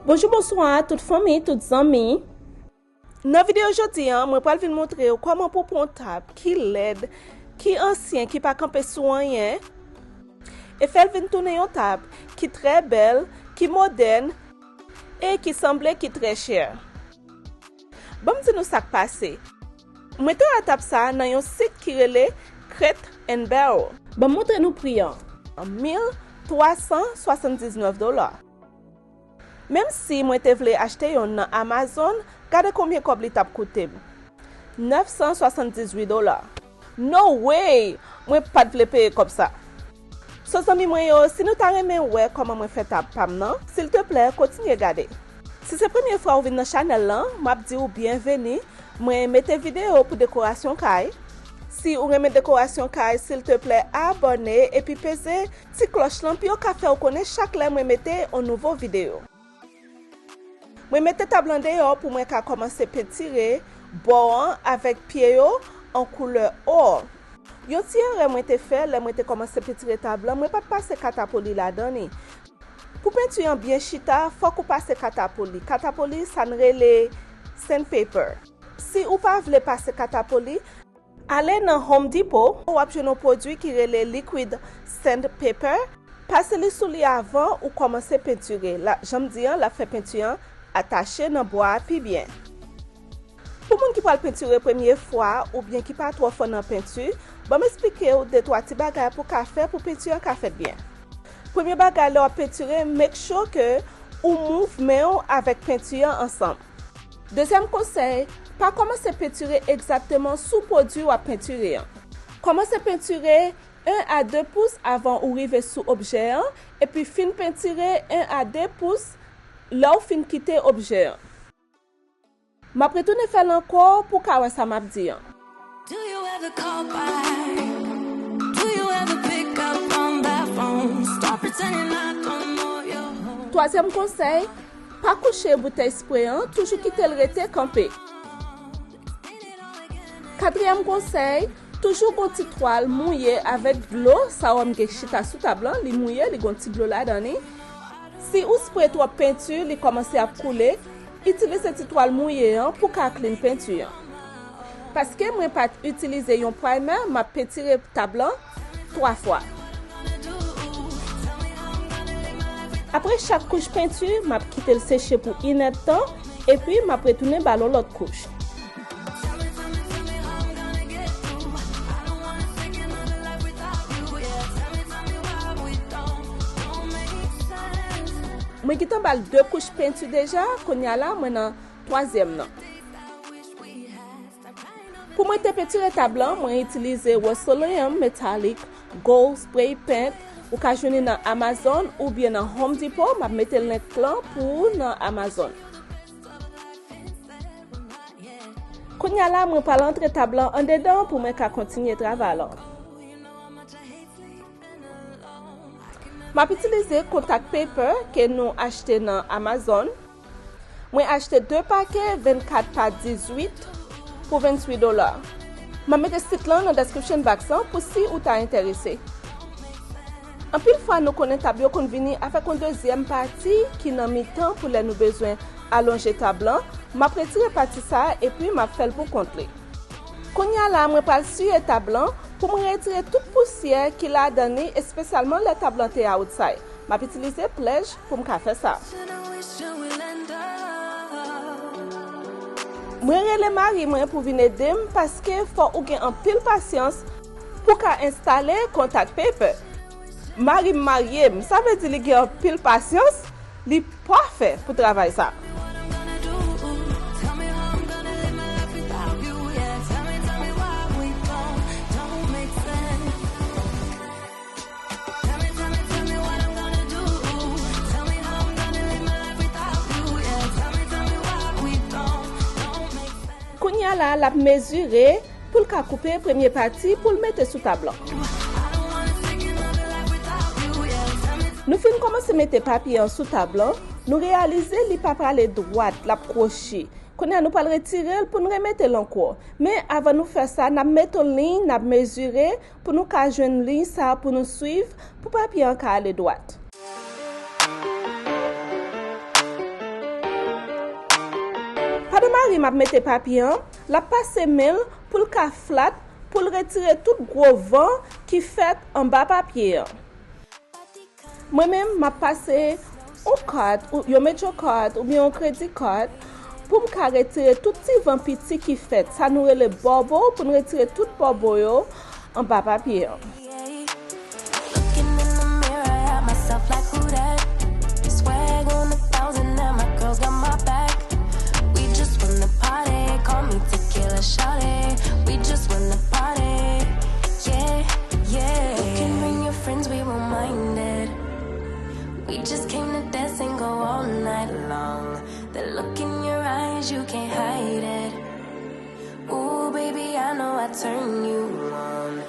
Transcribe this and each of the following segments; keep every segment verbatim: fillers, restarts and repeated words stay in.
Bonjou, bonswa tout fanmi, tout zanmi. Nan videyo jodi a, mwen pral vin montre w kòman pou w pran yon tab ki lèd, ki ansyen, ki pa kanpe sou anyen, e fè l vin tounen yon tab ki trè bèl, ki modèn, e ki sanble ki trè chè. Ban m di nou sa k pase. Mwen te wè tab sa a nan yon sit ki rele Crate and Barrel. Ban m montre nou pri an. Mil twa san swasanndiznèf dola. Menm si mwen te vle achte yonn nan Amazon, gade konbyen kòb li t ap koute m. Nèf san swasanndizuit dola. No way! Mwen pa t vle peye kòb sa. So zanmi mwen yo, si nou ta renmen wè kòman mwen fè tab pa m nan, silteplè, kontinye gade. Si se premye fwa ou vin nan chanèl lan, m ap di w byenveni. Mwen mete videyo pou dekorasyon kay. Si ou renmen dekorasyon kay, silteplè, abòne epi peze ti klòch lan pou yo ka fè w konnen chak lè mwen mete yon nouvo videyo. Mwen mete tab lan deyò pou mwen ka kòmanse pentire bò an avèk pye yo an koulè or. Yon ti erè mwen te fè lè mwen te kòmanse pentire tab lan, mwen pa t pase katapoli ladan li. Pou penti an byen chita, fòk ou pase katapoli. Katapoli, sa n rele sandpaper. Si ou pa vle pase katapoli, ale nan Home Depot, w ap jwenn yon pwodui ki rele Liquid Sandpaper. Pase li sou li avan ou kòmanse pentire. La, jan m di an, l ap fè penti an atache nan bwa a pi byen. Pou moun ki pral pentire premye fwa oubyen ki pa twò fò nan penti, ban m esplike w de twa ti bagay pou w ka fè pou penti an ka fèt byen. Premye bagay, lè w ap pentire, make sure ke ou mouv men w avèk penti an ansanm. Dezyèm konsèy, pa kòmanse pentire egzakteman sou pwodui w ap pentire an. Kòmanse pentire en a de pous avan ou rive sou objè an, epi fin pentire en a de pous lè w fin kite objè an. M ap retounen fè l ankò pou w ka wè sa m ap di an. Do you ever call back? Do you ever pick up on that phone? Stop pretending I don't know your home. Twazyèm konsèy, pa kouche boutèy spre an, toujou kite l rete kanpe. Katriyèm konsèy, toujou gon ti twal mouye avèk dlo, sa w ap gen chita sou tab lan, li mouye, li gon ti dlo ladan li. Si ou spre twòp penti, li kòmanse ap koule, itilize ti twal mouye an pou ka clean penti an. Paske mwen pa t itilize yon primer, m ap pentire tab lan twa fwa. Apre chak kouch penti, m ap kite l seche pou inèdtan, epi m ap retounen ba l yon lòt kouch. Mwen gentan ba l de kouch penti deja, kounye a la mwen nan twazyèm nan. Pou mwen te pentire tab lan, mwen itilize Rust-Oleum Metallic Gold Spray Paint, ou ka jwenn li nan Amazon oubyen nan Home Depot, m ap mete link lan pou ou nan Amazon. Kounye a la, mwen pral antre tab lan andedan pou mwen ka kontinye travay lan. M ap itilize contact paper ke nou achte nan Amazon. Mwen achte de pake vennkat pa dizuit pou venntuit dola. M ap mete sit lan nan description box lan pou si ou ta enterese. Anpil fwa nou konnen tab yo konn vini avèk yon dezyèm pati ki nan mitan pou lè nou bezwen alonje tab lan. M ap retire pati sa a epi m ap fè l pou kont li. Kounye a la, mwen pral siye tab lan pou mwen retire tout pousyè ki ladan li, espesyalman lè tab lan te outside. M ap itilize pledge pou m ka fè sa. Mwen rele mari mwen pou vin ede m paske fò ou gen anpil pasyans pou ka enstale contact paper. Mari m marye m, sa vle di li gen anpil pasyans, li pafè pou travay sa. Kounye a la, l ap mezire pou l ka koupe premye pati pou l mete sou tab lan. Nou fin kòmanse mete papye an sou tab lan, nou reyalize li pa prale dwat, l ap kwochi. Kounye a nou pral retire l pou n remete l ankò. Men avan nou fè sa, n ap mete yon liy, n ap mezire pou nou ka jwenn liy sa a pou nou swiv, pou papye an ka ale dwat. Mari m ap mete papye an, l ap pase men l pou l ka flat, pou l retire tout gwo van ki fèt anba papye an. Mwen menm, m ap pase yon kat, yon Metro Card oubyen yon Credit Card pou m ka retire tout ti van piti ki fèt, sa nou rele bòbo, pou n retire tout bòbo yo anba papye an. Looking in the mirror at myself like who that? Swag on a thousand and my girls got my back. We just wanna party, call me tequila shawty. We just wanna party, yeah, yeah. You can bring your friends, we won't mind it. We just came to dance and go all night long. The look in your eyes, you can't hide it. Ooh, baby, I know I turn you on.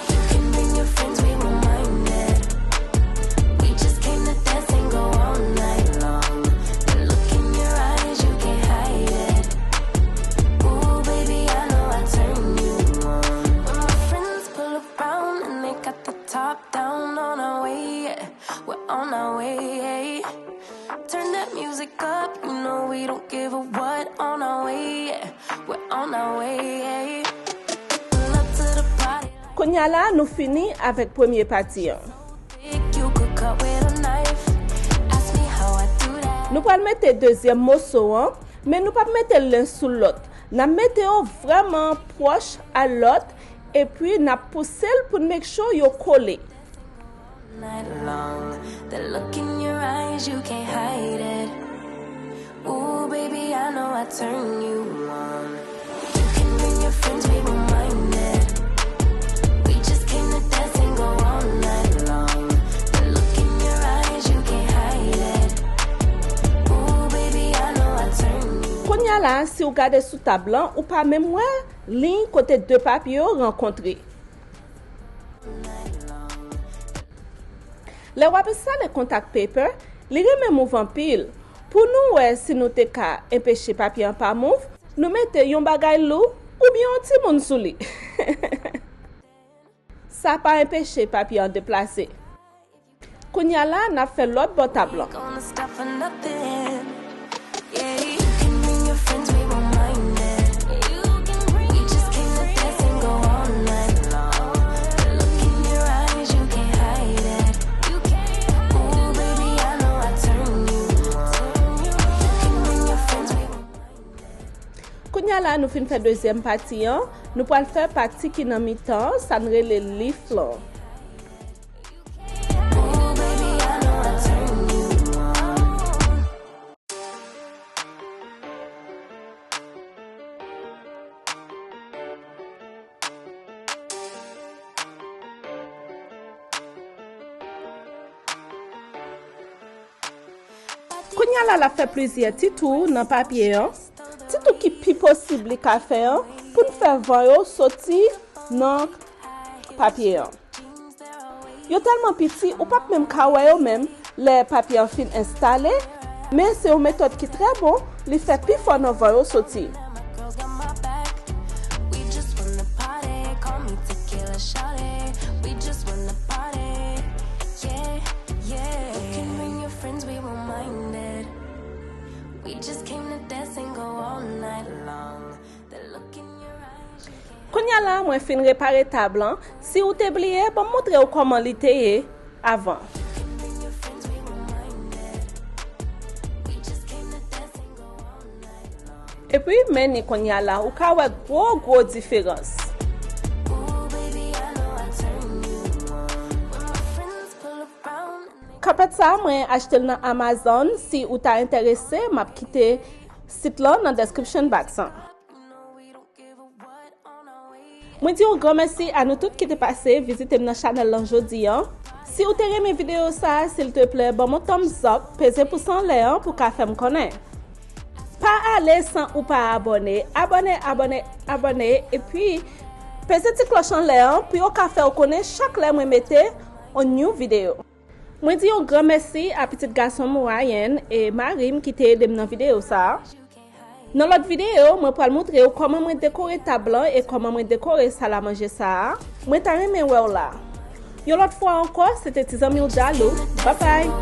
You can bring your friends, we won't mind it. We just came to dance and go all night long. The look in your eyes, you can't hide it. Ooh, baby, I know I turn you on. When my friends pull around and they got the top down on our way, yeah. We're on our way, yeah. Turn that music up, you know we don't give a what. On our way, yeah. We're on our way, yeah. Pull up to the party. Kounye a la, nou fini avèk premye pati an. Big, you could cut with a knife. Ask me how I do that. Nou pral mete dezyèm moso an, men nou p ap mete l len sou lòt. N ap mete yo vrèman pwòch a lòt, epi n ap pouse l pou n make sure yo kole. Night long, the look in your eyes, you can't hide it. Ooh, baby, I know I turn you on. You can bring your friends, we won't mind it. We just came to dance and go all night long. The look in your eyes, you can't hide it. Ooh, baby, I know I turn you. Kounye a la, si w gade sou tab lan, ou pa menm wè liy kote de papye yo rankontre. Lè w ap enstale contact paper, li renmen move anpil. Pou nou wè si nou te ka enpeche papye an pa move, nou mete yon bagay lou oubyen yon timoun sou li. Sa pa enpeche papye an deplase. Kounye a la, n ap fè lòt bò tab lan. Gonna stop for nothing. Yeah, you can bring your friends, we won't mind it. We just came to dance and go all night long. The look in your eyes, you can't hide it. Ooh, baby, I know I turn you on. You can bring your friends, we won't mind it. Kounye a la, nou fin fè dezyèm pati an. Nou pral fè pati ki nan mitan, sa n rele lift lan. Kounye a la, l ap fè plizyè ti tou nan papye an. Ti tou ki pi posib li ka fè an, pou n fè van yo soti nan papye an. Yo tèlman piti, ou p ap menm ka wè yo menm lè papye an fin enstale, men se yon metòd ki trè bon, li fè pifò nan van yo soti. Kounye a la, mwen fin repare tab lan. Si w te bliye, ban m montre w kòman li te ye avan. Epi, men ni kounye a la, ou ka wè gwo, gwo diferans. Kapèt sa a, mwen achte l nan Amazon. Si ou ta enterese, m ap kite sit lan nan description box an. Mwen di yon gran mèsi a nou tout ki te pase vizite m nan chanèl lan jodi an. Si ou te renmen videyo sa a, silteplè, ban m yon thumbs up, peze pous anlè an pou ka fè m konnen. Pa ale san ou pa abòne. Abòne, abòne, abòne, epi peze ti klòch anlè an pou yo ka fè w konnen chak lè mwen mete yon new videyo. Mwen di yon gran mèsi a pitit gason m Ryan e mari m ki te ede m nan videyo sa a. Nan lòt videyo, mwen pral montre w kòman mwen dekore tab lan e kòman mwen dekore sal a manje sa a. Mwen ta renmen wè w la. Yon lòt fwa ankò, se te ti zanmi w Dalou. Babay!